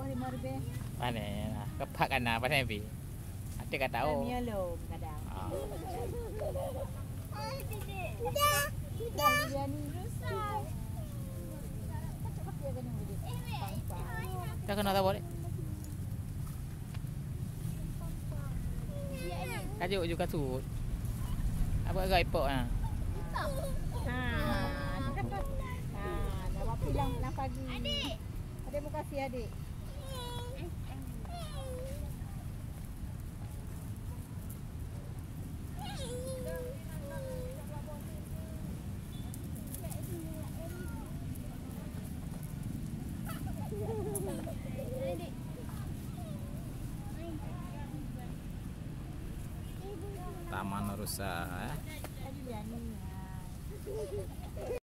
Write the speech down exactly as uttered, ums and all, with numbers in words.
Lima ribèe. Pane na, keupak kana, pane bi. Até ka tahu. Mie lom kadang. Ah. Dah kena tahu deh. Kajuk ju kasut. Apa agak ipok ah? Ha. Ha, dah pulang, pulang pagi. Adik. Terima kasih, adik. Taman rusa, eh.